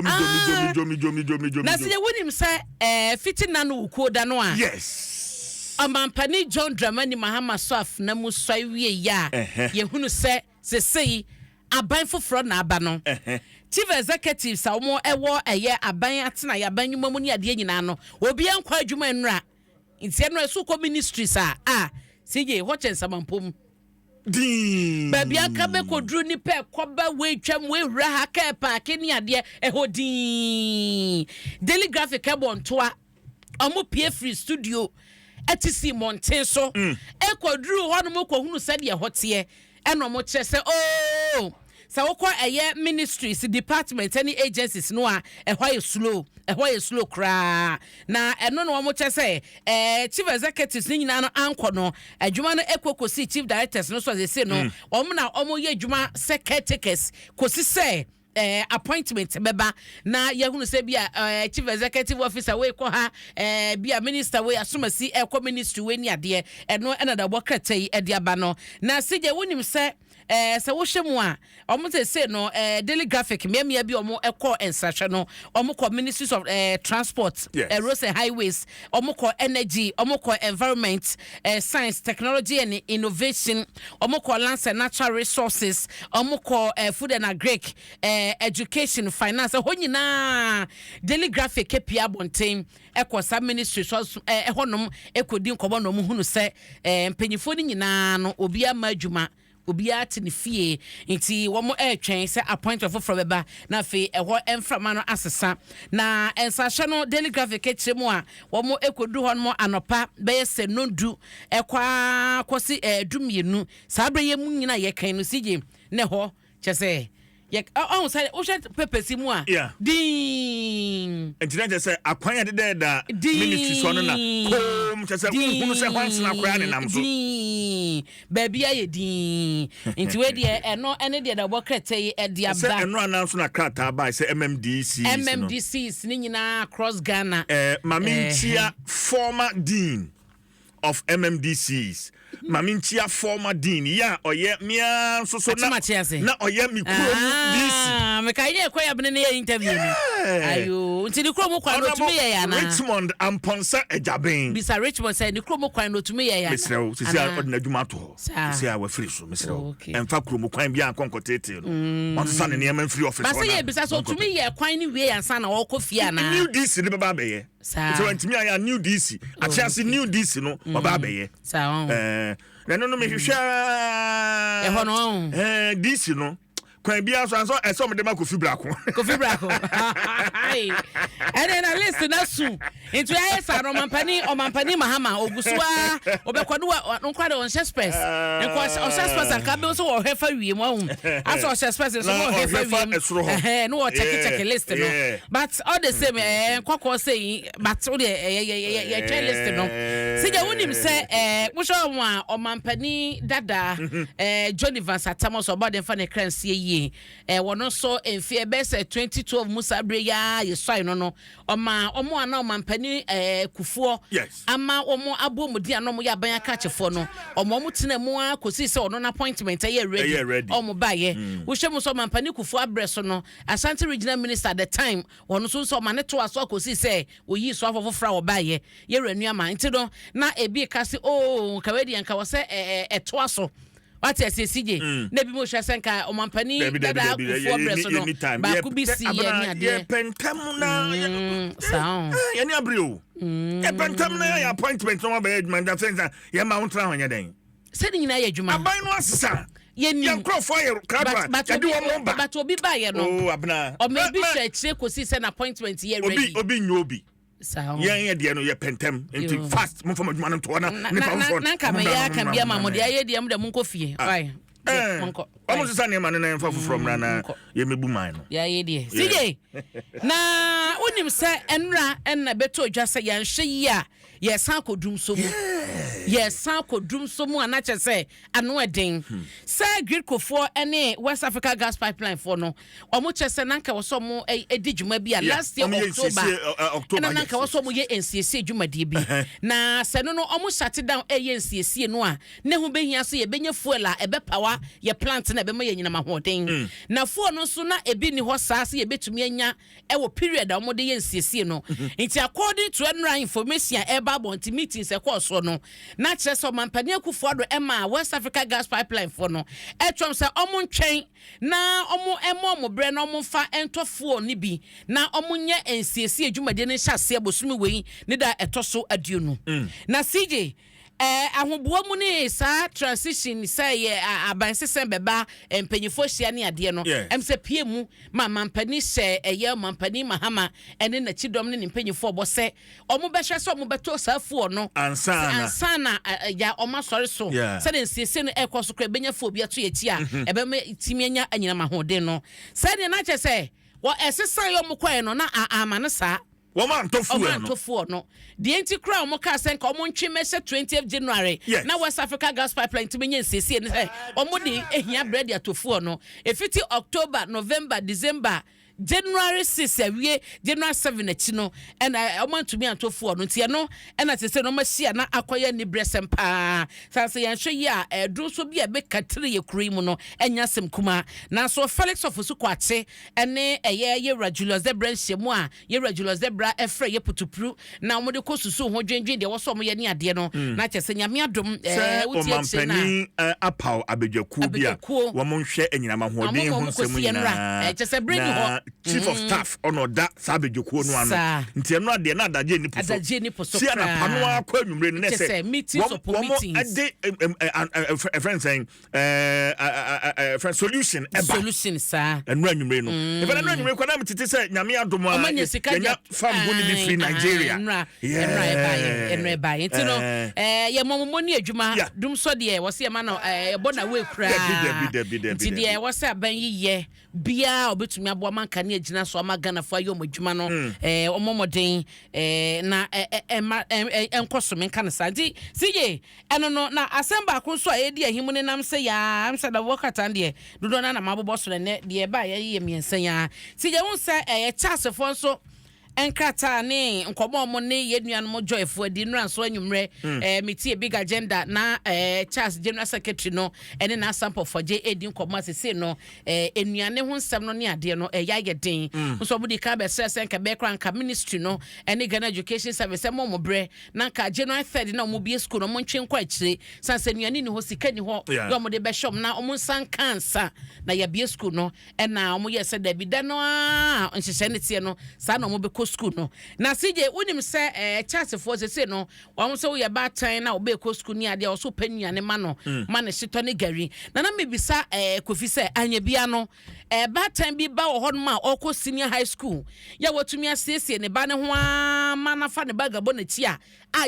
Ah. Jomi jomi jomi jomi. Na sɛ wonim sɛ fiti na no wukuo da no a Ɔmampanin John Dramani Mahama sɔ afena mu sɔe wie yɛ a, yɛhunu sɛ sesei aban foforɔ na aba no. Chief executives a wɔn ɛwɔ ɛyɛ aban atenaeɛ, aban nnwuma mu ne adeɛ nyinaa no, obiara nkɔ adwuma nnura. Nti ɛno ɛso kɔ ministries a, a CJ, hɔ kyɛ nsamampom. Dinn. Baabi anka bɛkɔduru nipa ɛkɔba wei twam wei wura ha kɛɛ paake ne adeɛ ɛhɔ dinn. Daily Graphic ɛbɔ ntoa. Ɔmo pie firi studio ɛte si mmɔnten so ɛkɔduru hɔ nom kɔhunu sɛdeɛ ɛhɔ teɛ ɛna ɔmo kyerɛ sɛ oo sɛ wokɔ ɛyɛ ministries, department ɛne agencies no a, ɛhɔ ayɛ slow, ɛhɔ ayɛ slow koraa. Na ɛno na wɔn kyɛ sɛ chief executives ne nyinaa no ankɔ no adwuma no ɛkɔ kɔsi chief directors no so a sese no wɔn na wɔn yɛ adwuma sɛ caretakers kɔsi sɛ appointment bɛba na yɛhunu sɛ bi a chief executive officer wei kɔ ha, bi a minister wei asomasi ɛkɔ ministry wei ne adeɛ. Ɛno ɛna da bɔ krataa yi ɛde aba no. Na sigye wonim sɛ sɛ wohwɛ mu a, ɔmo sɛ se no Daily Graphic mmeammea bi ɔmo ɛkɔ nsrahwɛ no, ɔmo kɔ Ministries of Transport, Roads and Highways, ɔmo kɔ Energy, ɔmo kɔ Environment, Science, Technology and Innovation, ɔmo kɔ Lands and Natural Resources, ɔmo kɔ Food and Agric, Education, Finance. Ɛhɔ nyinaa Daily Graphic epia abɔnten ɛkɔ saa ministry so ɛhɔnom ɛkɔdi nkɔmɔ na ɔmo hunu sɛ mpanyinfoɔ no nyinaa no, obiara ma adwuma, obiara te ne fie, nti wɔn ɛretwɛn sɛ appointment foforɔ bɛba na afei ɛhɔ mframa no asesa. Na nsahyɛ no, Daily Graphic akyerɛ mu a, wɔn ɛkɔdu hɔ nom anɔpa bɛyɛ sɛ 10 ɛkɔ ara kɔsi 12. Saa abere yɛ mu nyinaa yɛkan no sigye ne hɔ kyɛ sɛ yɛ ɔhun sɛ wohwɛ papers mu a diin. Nti na kyerɛ sɛ akwan a ɛdedɛɛda ministry so no na koom kyerɛ sɛ wohunu sɛ hwansena koraa nenam so. Diin, baabi ayɛ diin, nti wei deɛ ɛno ɛne deɛ da wɔbɔ krataa yi ɛde Sɛ aba. Ɛno anaa nso na krataa baa sɛ MMDCs no. MMDCs ne nyinaa across Ghana. Maame nkyia former dean of MMDCs, maame nkyia former dean yi a ɔyɛ mmea nso so na Akyemakye ase. Na ɔyɛ me kurom DC. Ah, meka yɛ kɔ yɛ bene ne yɛ interview no. Ayo, nti ne kurom kwan no otumi yɛ yɛ anaa? Richmond Amponsa Agyaben. Bisa Richmond sɛ ne kurom kwan no otumi yɛ yɛ. Mesrɛ wo, sisi a ɔde n'adwuma ato hɔ. Saa. Sisi a wafiri so, mesrɛ wo. Oh, okay. Ɛmfa kurom kwan bi a nkɔnkɔ teetee no. Ɔnsesa ne nneɛma mfiri office Basa hɔ na yɛ bisa sɛ ɔnkɔpɛ. otumi yɛ kwan no wie ansa na ɔkɔ fie anaa? New DC ne bɛba abɛyɛ. Saa. Sɛ wantumi ayɛ a, new DC akyɛ new DC no ɔba abɛyɛ. Saa ɔn. Na ɛno no mehwehwɛ. Ɛhɔ no ɔn. DC no kwan biara so ansɔ ɛsɛ ɔmde ma Kofi Brako. Kofi Brako ɛnɛ na list na su nti ayɛ saa no. Ɔmampani Mahama ogu so a ɔbɛkɔ no wa nkwa de ɔnhyɛ specs, nkɔ ɔhyɛ specs anka bi nso wɔhwɛ fa wiem ɔhu asɛ ɔhyɛ specs nso Na na ɔhwɛ fa ɔhwɛ fa wiem ɛsoro hɔ. Ɛhɛn, na wɔkyɛke kyɛke list no. But all the same nkɔkɔɔ sɛ yi, but o deɛ ɛyɛ yɛ yɛ yɛtwɛn list no. Sigya, wonim sɛ wohwɛ wɔn a ɔmampani dada John Evans Atta Mills, ɔbɔ de nfa ne kra nsie yie, wɔn nso mfe ɛbɛyɛ sɛ 2012 mu saa abere yi a yɛsɔe no, ɔma wɔn a na ɔmampani Kufuɔ ama wɔn abɔ mu di a na wɔn yɛ aban akrakyefoɔ no, wɔn tena mu a kɔsi sɛ ɔno n'appointment ɛyɛ ready. Ɛyɛ ready. Wɔn baayɛ wohwɛ mu sɛ ɔmampani Kufuor abrɛ so no, Ashanti Regional Minister at the time, wɔn nso ɔma ne to aso akɔsi sɛ oyi so afɔ foforɔ a wɔbaayɛ yɛwura Nuama. Nti no na ebi ka se oo nka wei deɛ nka wɔ sɛ ɛɛ ɛtoa so wate ase sigye na ebi mu hwɛ sɛ nka ɔmampani Dabi, dabi, dada dabi. Kufuor brɛ so no Yɛni time. baako bi si yɛ ne adeɛ. Yɛpɛ ntɛm na Saa o. Yɛne abere o, yɛpɛ ntɛm na yɛyɛ appointment na wabɛyɛ adwuma nta sɛ nsa yɛma wo ntena hɔ nyɛ dɛn. Sɛ ne nyinaa yɛ adwuma. Aban no asesa. Yɛnim. Yɛn nkurɔfoɔ ayɛ krado a But yɛde obi wɔn ba. But obi baayɛ no, o abena ɔma ebi Ma- hwɛ akyire kɔsi sɛ n'appointment yɛ obi ready. Obi nyɛ obi. Saa o. Yɛn yɛ deɛ no, yɛpɛ ntɛm nti fast momfa mo adwuma no ntoɔ na na nipa na foforɔ na nka ɔmo meyɛ mmra, aka ɔmo bi ama mmra, mo deɛ ayɛ deɛ mo deɛ monkɔ fie. Why? Monkɔ. Ɔmo sesa nneɛma no na yɛmfa foforɔ mmra na Monkɔ. yɛmɛbu man no. Yɛayɛ deɛ sigye na wonim sɛ ɛnora ɛna bɛtɔ dwa sɛ yɛnhwɛ yi a yɛsan akɔdum so mu. Yɛsan kɔ dum so mu a, na kyerɛ sɛ ano ɛden sɛ GRIDCofoɔ ne West Africa Gas Pipeline foɔ no, ɔmo kyerɛ sɛ nanka wɔ sɛ ɔmo di dwuma bi a last year Ɔmo yɛ October nsiesie, October, ɛna nanka wɔ sɛ ɔmo yɛ nsiesie dwumadie bi, na sɛ no ɔmo shut down ɛyɛ nsiesie no a, ne ho bɛhia so yɛbɛnya fuel a ɛbɛpower yɛ plant na ɛbɛma yɛ nyinam ahoɔden. Na fuel no nso na ebi ni hɔ saa sɛ yɛbɛtumi anya ɛwɔ period a wɔde yɛ nsiesie no. Nti according to ɛnura information a ɛba abɔnten, meetings ɛkɔɔ soɔ no, na kyerɛ sɛ Ɔmampanin Akufo Addo ɛma West Africa Gas Pipeline foɔ no ɛtwɛm sɛ ɔmo ntwɛn na ɔmo ɛmɔ ɔmo brɛ na ɔmo nfa ɛntɔ fuel no bi na ɔmo nyɛ nsiesie dwumadie no nhyɛ aseɛ bosomi wei ne da ɛtɔ so 20. Na CJ, ahoboa mu ne saa transition sɛ yɛ abansesɛm bɛba, mpanyinfoɔ hyia ne adeɛ no, ɛm sɛ pie mu ma mampanin hyɛ, ɛyɛ Mampanin Mahama ɛne n'akyidɔm ne ne mpanyinfoɔ bɔ sɛ ɔmo bɛhwɛ sɛ ɔmo bɛtɔ saa fuel no ansa na ansa na ya ɔmo asɔre so sɛde nsiesie no ɛkɔ so kora, ɛbɛnya fuel bi ato yɛ akyi a ɛbɛma timi anya anyinam ahoɔden no. Sɛdeɛ na kyerɛ sɛ wɔ ɛsesa yɛ ɔmo kɔɛ no na ama no saa. Wɔn antɔ Ɔmo fuel no. Anto fuel no deɛ, nti kora ɔmo kaa sɛ nka ɔmo ntwe mɛhyɛ 20th January na West Africa Gas Pipeline ntumi nye nsiesie no sɛ ɔmo de ehia brɛ de ato fuel no. Efiti October, November, December, January 6 awie, January 7 akyi no, ɛna ɔmo antumi anto fuel no. Nti ɛno ɛna te sɛ no ɔmo ahyia na akɔyɛ nibrɛsɛm paa san sɛ yɛnhwɛ yi a, ɛduro so bi a ɛbɛka tiri yɛ kuro yi mu no ɛnya asɛm kuma. Nanso Felix Ofosu Kwakye ɛne ɛyɛ yɛwura Julius Debra nhyiamu a yɛwura Julius Debra ɛfrɛ yɛ putupuru na wɔde kɔ susu ho dwendwen deɛ wɔsɔ wɔn yɛ ne adeɛ no, na kyerɛ sɛ Nyame adom sɛ wotie akyire na ɔmampanin apaw abadwakuo bi a Abadwakuo. wɔn nhwɛ anyinam ahoɔden Ɔmo ho ma ɔmo nsɛm kɔsi yɛn mmra. nyinaa. Kyerɛ sɛ bere ni hɔ. Na chief of staff ɔna ɔda saa abadwakuo no ano. Nti ɛno adeɛ na adagye ni po so. Adagye ni po so si anapa no koraa. akɔ anwummere no na Kyerɛ sɛ sɛ meetings upon wɔn meetings. ɛde ɛfrɛ nsɛn ɛfrɛ solution ɛba. Solution saa. Ɛnu anwummere no ɛfɛ ɛnu anwummere kɔ na mi tete sɛ Nyame adom a Ɔma nya sika yɛnya farm ho ni bi firi Nigeria. Nnura ɛbaayɛ, ɛnura ɛbaayɛ, nti no yɛ mɔmɔmɔ ne adwuma dum sɔ deɛ wɔsi ɛma no ɛbɔ na wei koraa. Dabi, dabi, dabi, dabi, Nti dabi. Deɛ wɔsɛ aban yi yɛ biara a ɔbɛtumi aboa ma nkanea gyina so ama Ghanafoɔ ayɛ ɔmo adwuma no, ɔmo mmɔden na ɛ ɛ ɛma ɛ ɛ ɛnkɔ so, menka no saa. Nti CJ, ɛno no na asɛm baako nso a yɛdi ahim ne nam sɛ yaa sɛ da wɔkata deɛ dodoɔ no anam abobɔ so no, nɛ deɛ ɛba a yɛyɛ mmiɛnsa yaa. CJ, ho sɛ ɛyɛ Charlesfoɔ nso nkrataa ne nkɔmɔ a ɔmo ne yɛn nuanom Joyfoɔ adi nnura nso anwummerɛ, metie Big Agenda na Charles general secretary no ɛne n'asampɔfɔgye edi nkɔmɔ asese no, nnuane ho nsɛm no ne adeɛ no ɛyɛ ayɛ den nso. Ɔmo di kan bɛsrɛ sɛ nka bɛyɛ koraa nka ministry no ɛne Ghana Education Service ɛmo ɔmo brɛ na nka January 3rd na ɔmo bie school no, ɔmo ntwe nkɔ akyire san sɛ nnuane ni hɔ, sika ni hɔ yɛ ɔmo de bɛhyɛ ɔmo na ɔmo nsa nka nsa na yɛabie school no. Ɛna ɔmo yɛ sɛ dabi da no a nhyehyɛ ne teɛ no saa na ɔmo bɛkɔ school no. Na CJ, wonim sɛ Charlesfoɔ sese no wɔn sɛ woyɛ baatan na wɔbɛkɔ school ne adeɛ a wɔso pɛ nnuane ma no, ma ne hyetɔ ne gari na mebisa Kofi sɛ anya bia no baatan bi ba wɔ hɔnom a ɔkɔ senior high school yɛ wɔtumi asiesie ne ba ne ho ama nafa ne ba gabɔ n'akyi a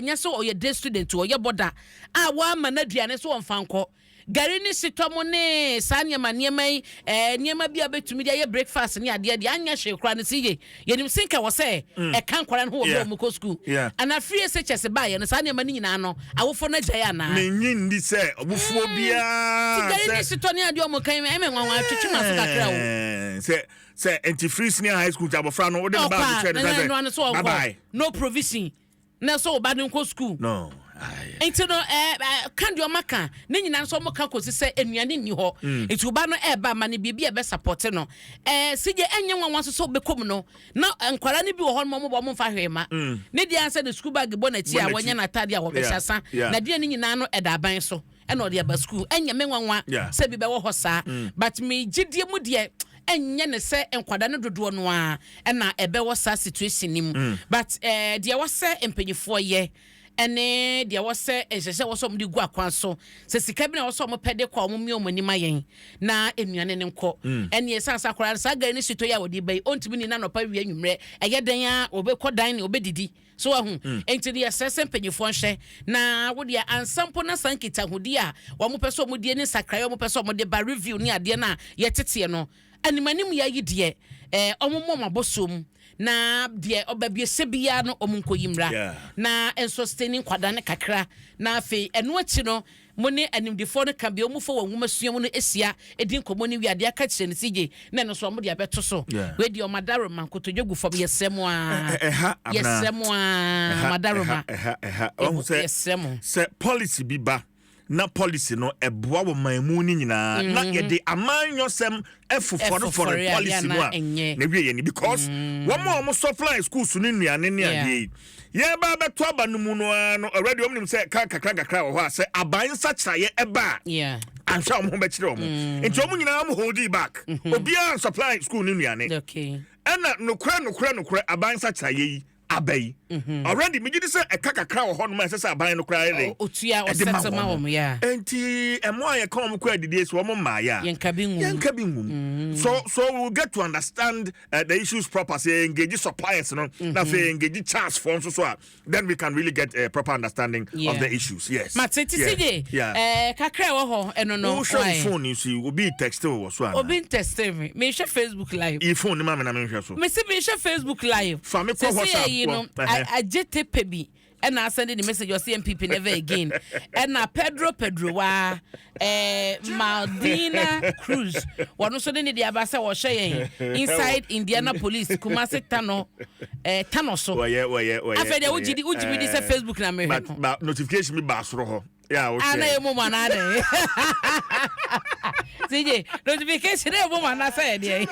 nyɛ sɛ ɔyɛ day student, ɔyɛ boarder a wɔama no aduane so wɔmfa nkɔ, gari ne hyetɔ mo ne saa nneɛma nneɛma yi, nneɛma bi a bɛtumi de ayɛ breakfast ne adeɛ deɛ anyɛ hwee koraa no si yie. Yɛnim sɛ nka wɔ sɛ ɛka nkwadaa no ho wɔ bɛ ɔmo kɔ school ana free SHS baayɛ no, saa nneɛma no nyinaa no awofo no agyae anaa? Menyi nni sɛ ɔbofoɔ biara gari ne hyetɔ ne adeɛ ɔmo kan ɛmɛ nwanwa twitwi ma so kakra o. Sɛ nti free senior high school nti abɔfra no wode ne ɔkɔ bag a kyerɛ ne na sɛ ɛno ano so bye ɔnkɔ bye. No provision na so ɔba no nkɔ school. No. Aye. Nti no ɛɛ ka deɛ ɔma ka ne nyinaa nso ɔmo ka kɔsi sɛ nnuane nni hɔ, nti ɔba no ɛɛba ama no biribi a ɛbɛ support no. Sigye ɛnyɛ nwanwa nso sɛ ɔbɛkɔ mu no na nkwadaa no bi wɔ hɔ nom, ɔmo bɔ ɔmo nfa hwee ma ne deɛ ansɛ ne school bag bɔ n'akyi a Bɔ n'akyi. Wɔnyɛ n'atadeɛ a wɔbɛhyɛ asa na deɛ ne nyinaa no ɛda aban so ɛna ɔde aba school. Ɛnyɛ me nwanwa sɛ bi bɛwɔ hɔ saa, but me gyidie mu deɛ ɛnyɛ ne sɛ nkwadaa no dodoɔ no a ɛna ɛbɛwɔ saa situation no mu. But deɛ wɔsɛ mpanyinfoɔ yɛ ɛne deɛ wɔsɛ nhyehyɛ wɔsɛ wɔn de gu akwan so sɛ sika bi na wɔsɛ wɔn pɛ de kɔ a, wɔn mmea wɔn anim ayɛn na nnuane ne nkɔ. Ɛne ɛsan sa akwadaa no saa gari ne hyetɔ yi a wɔde ba yi, ɔntumi ni nanɔpa wia nwummerɛ ɛyɛ dan a wɔbɛkɔ dan ne wɔbɛdidi so ahu. Nti deɛ ɛsɛ sɛ mpanyinfoɔ nhwɛ na wodeɛ ansa mpo na saa nkitahodi a wɔn pɛ sɛ wɔn die ne nsakraeɛ wɔn pɛ sɛ wɔn de ba review ne adeɛ no a yɛteteɛ no animanim yɛ ayi deɛ. Ɔmo mmɔ ɔmo abɔsoɔ mu na deɛ ɔbaabi biara no, ɔmo nkɔyi mmra na nso nkwadaa no kakra. Na afei ɛno akyi no, mo ne animdifoɔ no ka bea ɔmo fɔ wɔn nwoma sua mu no ahyia edi nkɔmɔ no wie, adeɛ aka kyerɛ no sigye na ɛno nso ɔmo de abɛto so. Wei deɛ, ɔmo adaroma nkotodwe gu fam, yɛsrɛ mo a. Ɛha abena. Yɛsrɛ mo a, ɔmo adaroma. Ɛha, ɛha, ɔhu sɛ Yɛsrɛ mo. sɛ policy bi ba na policy no ɛboa wɔ man mu no nyinaa na yɛde amanyɔsɛm ɛfofɔrefɔre Ɛfofɔre a, policy mu yɛ a, na ɛnyɛ. Na wie yɛ ni because wɔn a wɔn supply schools no nnuane ne adeɛ yi, yɛba abɛto aba no mu no ara no, already wɔn nim sɛ kaa kakra kakra wɔ hɔ a sɛ aban nsakyerɛeɛ ɛba a, anhwɛ a wɔn ho bɛkyerɛ wɔn, nti wɔn nyinaa wɔn hold it back. Obiara supply school no nnuane. Ɛna nokorɛ, nokorɛ, nokorɛ, aban nsakyerɛeɛ yi aba yi, already megye di sɛ ɛka kakra wɔ hɔ nom a ɛsɛ sɛ aban no koraa yɛ dɛn? Otua Ɛde ma ɔsɛte ma wɔn. wɔn, yeah. Nti ɛmo a yɛka wɔn kɔ adidie so, wɔn mmaayɛ a, Yɛnka bi nwum. Yɛnka bi nwum. So we will get to understand the issues proper sɛ engage suppliers no na afei engage charge foɔ nso so a, then we can really get a proper understanding of the issues, yes. Mate ti sigye. Kakra ɛwɔ hɔ ɛno no. Wohwɛ Why? wo phone yi so yi, obi text wo wɔ so ana? Obi ntɛste me, mehwɛ Facebook Live. Yi phone ni ma me na menhwɛ so. Mesi mehwɛ Facebook Live. Fa me kɔ Sɛsɛ WhatsApp yɛ yi no, kɔ. Ɛhɛ. Agye tepe bi ɛna asɛnde ne message, ɔsɛ NPP never again. Ɛna Pedro Pedro wa Maldina Cruz, wɔno nso de ne de aba sɛ wɔhyɛ yɛn inside Indianapolis, Kumase Tano, Tano so. Wɔyɛ, wɔyɛ, wɔyɛ. Afei deɛ, wogye di, wogye mi di sɛ Facebook na mehwɛ But no. but notification bi ba soro hɔ yɛ a Ana wohwɛ. emu mu anaa dɛ? CJ, notification emu mu anaa sɛ yɛ deɛ?